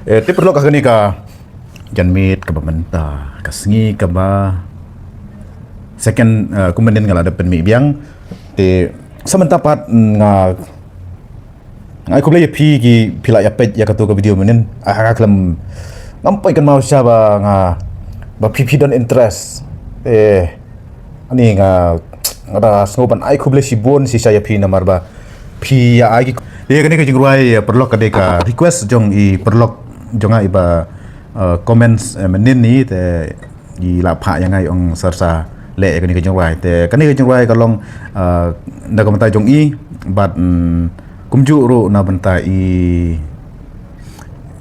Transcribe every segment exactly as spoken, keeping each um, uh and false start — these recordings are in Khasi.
Eh, te paralok, ha kane ka janmiet kaba mynta, ka sngi kaba second, eh, kumba ynnin nga la dep pynmih biang. Te sa mynta pat nga, nga ai khublei ïa phi ki phi la ïa peit ïa kato ka video mynnin. Ah, nga khlem, ngam poi kynmaw sha ba nga, ba phi phi don interest. Eh, ani nga, nga da sngew ban ai khublei shibun shisha ïa phi namar ba phi ïa ai ki. Ïa kane ka jingrwai, eh, paralok, ka dei ka request jong i paralok jong nga iba, eh, comments, eh, mynnin ni, te i la phah ïa nga, i ong sa sa leh ïa kane ka jingrwai. Te kane ka jingrwai ka long, eh, na ka bynta jong i, bad, mm, kumjuh ruh na bynta i,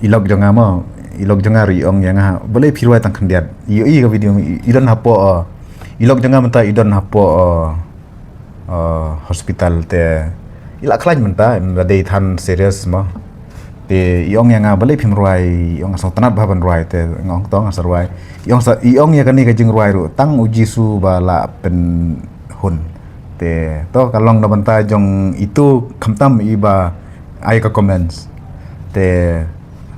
i lok jong nga mo, i lok jong nga ruh i ong ïa nga, balei phi rwai tang khyndiat. I, i ka video i, i don hapoh, eh, i lok jong nga mynta i don hapoh, eh, eh, hospital te i la khlaiñ mynta, em, la dei than serious mo. Te i ong ïa nga, balei phim rwai, i ong nga sngewtynnat bha ban rwai, te nga ong to nga sa rwai. I ong sa, i ong ïa kane ka jingrwai ruh, tang u Jisu ba la pynhun. Te to ka long na bynta jong itu, khamtam iba ai ka comments. Te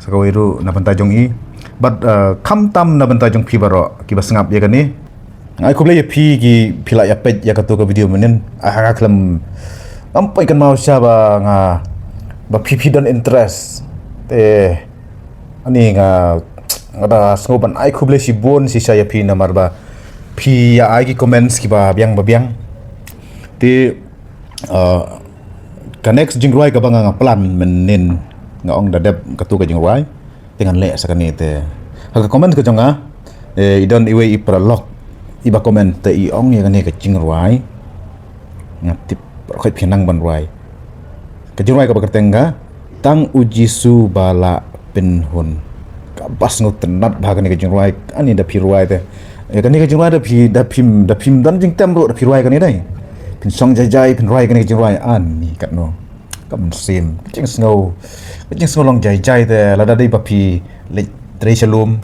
sa kawei ruh na bynta jong i. Bad, eh, khamtam na bynta jong phi baroh kiba sngap ïa kane. Nga ai khublei ïa phi ki phi la ïa peit ïa kato ka video mynnin. Ah, nga khlem, ngam poi kynmaw sha ba nga, ba phi phi don interest. Te ani nga, nga da sngew ban ai khublei shibun shisha ïa phi namar ba phi ïa ai ki comments kiba biang ba biang. Te, eh, ka next jingrwai kaba nga, nga plan mynnin, nga ong da dep kato ka jingrwai. Te ngan leh sa kane te. Ha ka comment ka jong nga, eh, i don iwei i paralok iba comment te i ong ïa kane ka jingrwai. Nga tip baroh khoit phi nang ban rwai. Ka jingrwai kaba kyrteng ka, tang u Jisu ba la pynhun. Kaba sngewtynnat bha kane ka jingrwai, ani da phi rwai te. Ïa kane ka jingrwai da phi, da phim, da phim don jingtem ruh da phi rwai kane dei. Phin shong jai jai phin rwai kane ka jingrwai, ani katno. Ka mynsiem, ka jingsngew, ka jingsngew long jai jai te, lada dei ba phi leit trei sha lum,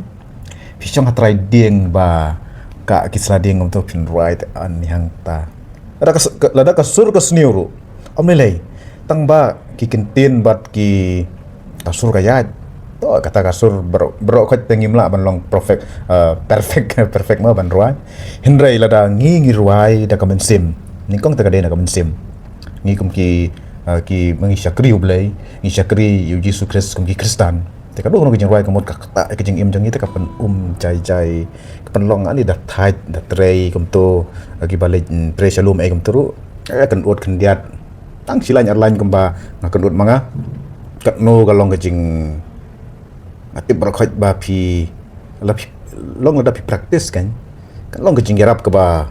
phi shong ha trai dieng ba ka ki sla dieng kumto phin rwai te, ani hangta. Lada ka s-, ka, lada ka sur ka sniew ruh, ym lei lei. Tang ba ki kyntien bad ki, ka sur ka ïaid. To kata ka sur baroh, baroh khoit te ngim lah ban long perfect, eh, perfect, perfect mo ban rwai. Hynrei lada ngi, ngi rwai da ka mynsiem, nyngkong te ka dei na ka mynsiem. Ngi kum ki, eh, ki ma ngi shakri U Blei, ngi shakri ïa u Jisu Khrist kum ki Khristan. Te kano kano ka jingrwai ka mut ka ktah ïa ka jingim jong ngi te ka pyn-um jai jai, ka pynlong ani da thait da trei kumto, eh, kiba leit, mm, trei sha lum ei kumto ruh. Eh, kynud khyndiat. Tang shi laiñ ar laiñ kumba nga kynud ma nga. Katno ka long ka jing, nga tip baroh khoit ba phi, la phi, long lada phi practice kan, kan long ka jingïarap kaba,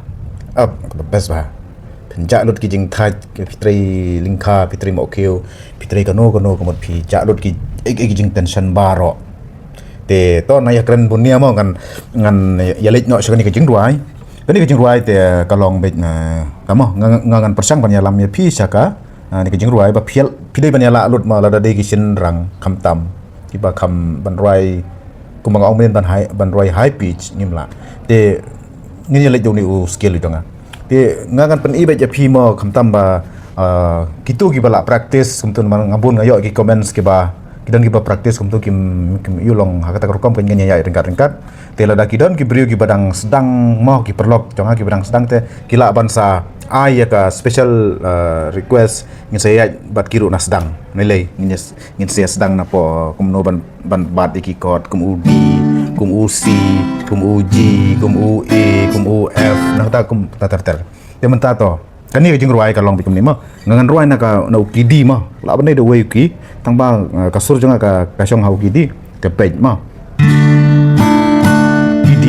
ap, kaba best bha. Phin jah lut ki jingthait, phi trei lyngkha, phi trei mawkhiew, phi trei kano kano ka mut phi jah lut ki, eh, ki jingtension baroh. Te to na ïa kren bun nia mo, ngan, ngan ïa leit noh sha kane ka jingrwai. Kane ka jingrwai te ka long beit na, ka mo, nga, nga ngan pyrshang ban ïalam ïa phi sha ka, ah, ne ka jingrwai ba phi, phi dei ban ïalah lut mo lada dei ki shynrang khamtam. Kiba kham ban rwai, kumba nga ong mynnin ban high, ban rwai high pitch ngim lah. Te ngin ïa leit da une u scale u jong nga. Te nga ngan pyni beit ïa phi mo khamtam ba, ah, kito kiba lah practice kumto namar nga bun nga ïoh ki comments kiba, ki don kiba practice kumto kim, kim ïoh long ha kata ka rukom, kan ngin ïa ïaid ryngkat ryngkat. Te lada ki don ki briew kiba dang sdang mo, ki paralok jong nga kiba dang sdang te ki lah ban sa ai ïa ka special, ah, request, ngin sa ïaid bad ki ruh na sdang. Ym lei lei, ngin ïa s-, ngin sa ïa sdang na pdeng kumno ban, ban bat ïa ki chord, kum u D, kum u C, kum u G, kum u A, kum u F, na kata kumta ter ter. Te mynta to, kane ka jingrwai ka long beit kumne mo. Nga ngan rwai na ka, na u key D mo. Lah ban dei da uwei u key, tang ba, eh, ka sur jong nga ka, ka shong ha u key D. Te peit mo. Key D.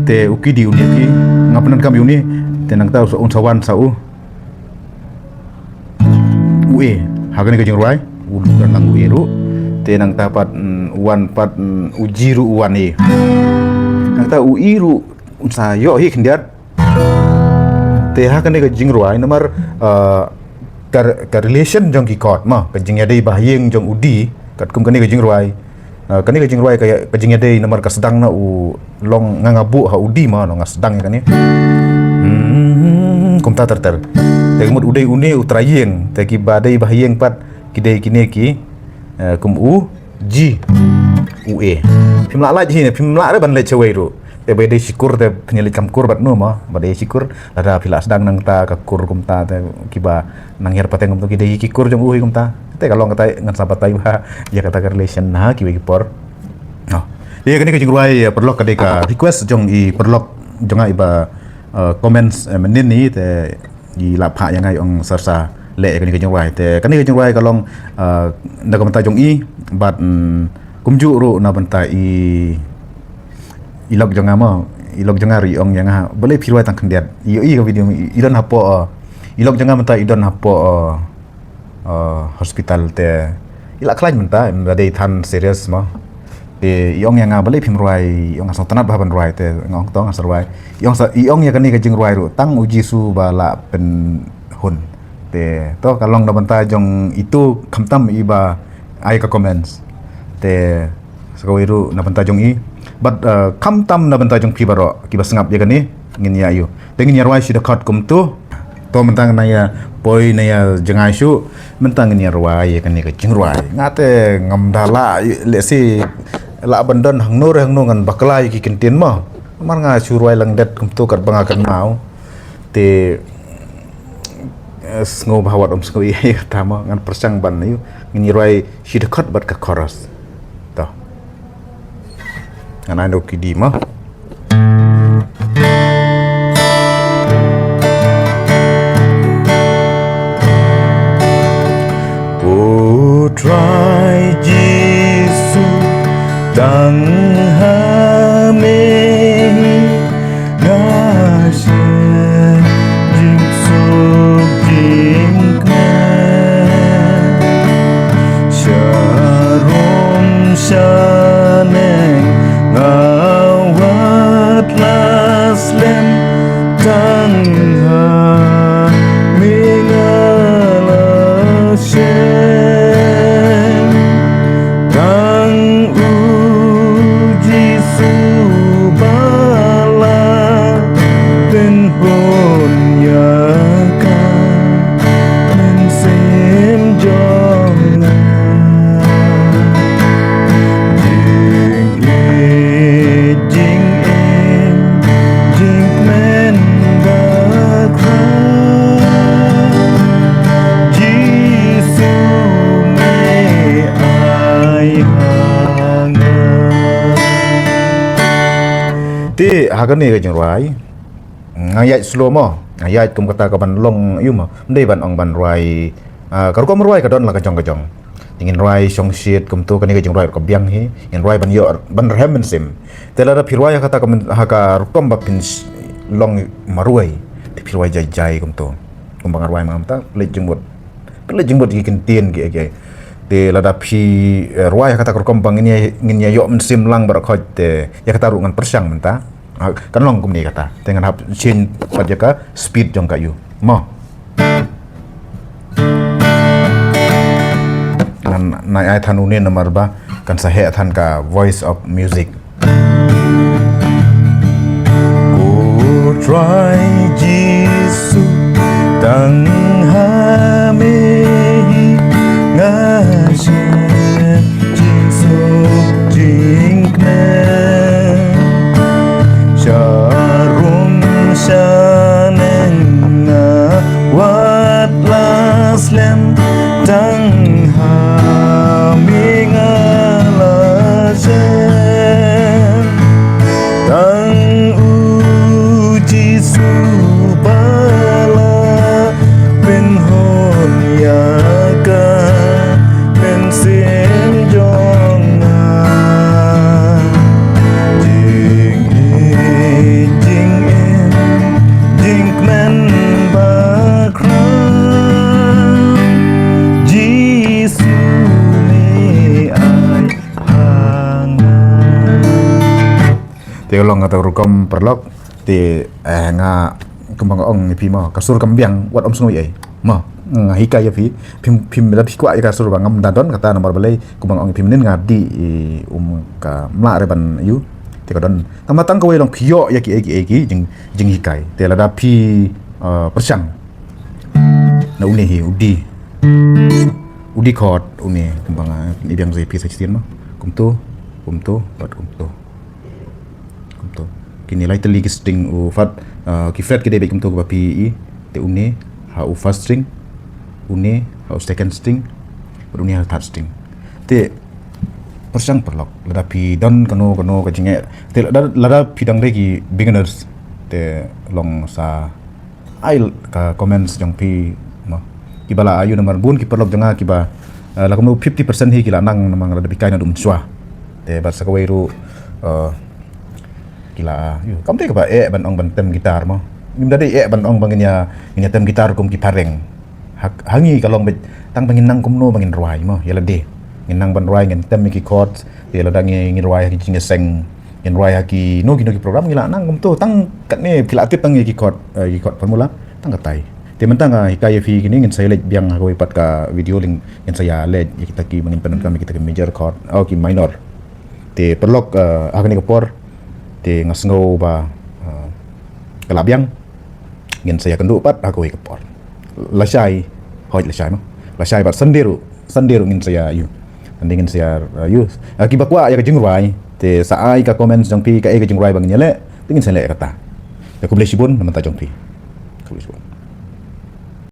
Te u key D une u key. Nga pyndonkam ïa une. Te nangta un sa wan sa u, u A. Ha kane ka jingrwai u don lang u A ruh. Te nangta pat, mm, u wan pat, mm, u G ruh u wan A. Nangta u E ruh un sa ïoh hi khyndiat. Te ha kane ka jingrwai namar, uh, ka, ka relation jong ki chord mo, ka jingïadei bahaïing jong u D katkum kane ka jingrwai. Uh, kane ka jingrwai ka, ka jingïadei namar ka sdang na u long nga, nga buh ha u D mo, nga sdang ïa kane. Hmm, kumta ter ter. Te ka mut u dei une u trai ïing, te kiba dei bahaïing pat ki dei kine ki, uh, kum u G. U A. Phim lah lait hi, phim lah re ban leit shawei ruh. Te ba dei shi kur te phin leit kam kur bad no mo, ba dei shi kur. Lada phi lah sdang nangta ka kur kumta te kiba nang hiar pateng kumta ki dei ki kur jong u hi kumta. Te ka long kata ngan sa batai ba ïa kata ka relation ha kiwei ki por. No. Ïa kane ka jingrwai, eh, paralok, ka dei ka request jong i paralok jong nga iba, eh, comments, eh, mynnin hi te i la phah ïa nga, i ong sa sa leh ïa kane ka jingrwai. Te kane ka jingrwai ka long, ah, na ka bynta jong i bad, mm, kumjuh ruh na bynta i, i lok jong nga mo, i lok jong nga ruh i ong ïa nga, balei phi rwai tang khyndiat. I, i ka video i, i don hapoh, ah, i lok jong nga mynta i don hapoh, ah, ah, hospital te i la khlaiñ mynta, i la dei than serious mo. Te i ong ïa nga balei phim rwai, i ong nga sngewtynnat bha ban rwai, te nga ong to nga sa rwai. I ong sa, i ong ïa kane ka jingrwai ruh tang U Jisu ba la pynhun. Te to ka long na bynta jong itu khamtam iba ai ka comments. Te sa kawei ruh na bynta jong i. Bad, eh, khamtam na bynta jong phi baroh kiba sngap ïa kane ngin ïa ïoh. Te ngin ïa rwai shi dkhot kumtu. To mynta nga ïa poi na ïa jngai shuh, mynta ngin ïa rwai ïa kane ka jingrwai. Nga te ngam da lah, lehse lah ban don hangno re hangno ngan bakla ïa ki kyntien mo. Namar nga shu rwai lang det kumtu katba nga kynmaw. Te, eh, sngew bha wat ym sngew ïa kata mo, ngan pyrshang ban ïa ngin ïa rwai shi dkhot bad ka chorus. To. Ngan ai noh ki di mo. Ko Trai Jisu, tang ha me hi nga shem jingsuk jingkmen. Sharum shaneng nga wat la slem, tang ha me nga la shem. Tang U Jisu ba la pynhun ïa ka mynsiem jong nga. Jingïeit jingim jingkmen bakhraw, Jisu me ai ha nga. Te ha kane ka jingrwai nga ïaid slow mo, nga ïaid kum kata ka ban long ïa u mo. Ym dei ban ong ban rwai, ah, ka rukom rwai ka don la ka jong ka jong. Ngin rwai shongshit kumtu, kane ka jingrwai ka biang hi. Ngin rwai ban ïoh ban rhem mynsiem. Te lada phi rwai ha kata ka myn-, ha ka rukom ba phin sh-, long marwei, te phi rwai jai jai kumtu. Kumba nga rwai mynta, pynleit jingmut, pynleit jingmut ki kyntien ki, ki. Te lada phi, eh, rwai ha kata ka rukom ba ngin ïa, ngin ïa ïoh mynsiem lang baroh khoit, te ïa kata ruh ngan pyrshang mynta. Ah, kan long kumne kata. Te ngan hap change pat ïa ka speed jong ka ïa u mo. Ngan, ngan ai than une namar ba kan sa heh than ka voice of music. Ko Trai Jisu, tang ha me hi nga shem jingsuk jingkmen. Sharum shaneng nga wat la slem, tang ha me nga la shem. Tang U Jisu ba la pynhun ïa ka mynsiem jong nga. Jingïeit jingim jingkmen bakhraw, Jisu me ai ha nga. Te ka long kata ka rukom paralok. Te, eh, nga, kumba nga ong ïa phi mo, ka sur kam biang wat ym sngew ei ei mo. Nga hikai ïa phi, phim, phim da phi kwah ïa ka sur ba ngam da don kata namar balei, kumba nga ong ïa phi mynnin nga dih, eh, um ka mlah re ban ïa u. Te ka don. Tang ma tang kawei long phi ïoh ïa ki ei ki ei ki jing, jinghikai. Te lada phi, eh, pyrshang na une hi, u D. U D chord une, kumba nga i biang sa ïa phi sa shisien mo. Kumtu. Kumto bad kumto. Kumto. Kine lai tylli ki string u fret, uh, ki fret ki dei beit kumto kaba phi i. Te une ha u first string, une ha u second string, bad une ha u third string. Te pyrshang paralok, lada phi don kano kano ka jingeh, te lada, lada phi dang dei ki beginners, te long sa ai ka comments jong phi, mo. Kiba la ïoh namar bun ki paralok jong nga kiba, eh, la kumno fifty percent hi ki la nang namar lada phi kai naduh mynshuwa. Te bad sa kawei ruh, eh, ki la ïoh, kam dei kaba eh ban ong ban tem guitar, mo. Ngim da dei eh ban ong ba ngin ïa, ngin ïa tem guitar kum ki phareng. Ha, ha ngi ka long beit tang ba ngin nang kumno ba ngin rwai, mo, ïa lade. Ngin nang ban rwai, ngin tem ïa ki chords, ïa lada ngi, ngin rwai ha ki jingïaseng, ngin rwai ha kino kino ki program ngi la nang kumto, tang katne phi la tip tang ïa ki chord, eh, ki chord formula, tang katai. Te mynta nga hikai ïa phi kine, ngin sa ïa leit biang ha kawei pat ka video link, ngin sa ïa leit ïa kita ki ba ngin pyndonkam ïa kita ki major chord, oh, ki minor. Te paralok, eh, ha kane ka por, te nga sngew ba, eh, ka la biang, ngin sa ïa kynduh pat ha kawei ka por. Lashai, hooid lashai, mo. Lashai bad Sunday ruh, Sunday ruh ngin sa ïa ïoh. Sunday ngin sa ïa, eh, ïoh. Eh, kiba kwah ïa ka jingrwai, te sa ai ka comments jong phi kaei ka jingrwai ba ngin ïa leh, te ngin sa leh kata. Te khublei shibun na bynta jong phi. Khublei shibun.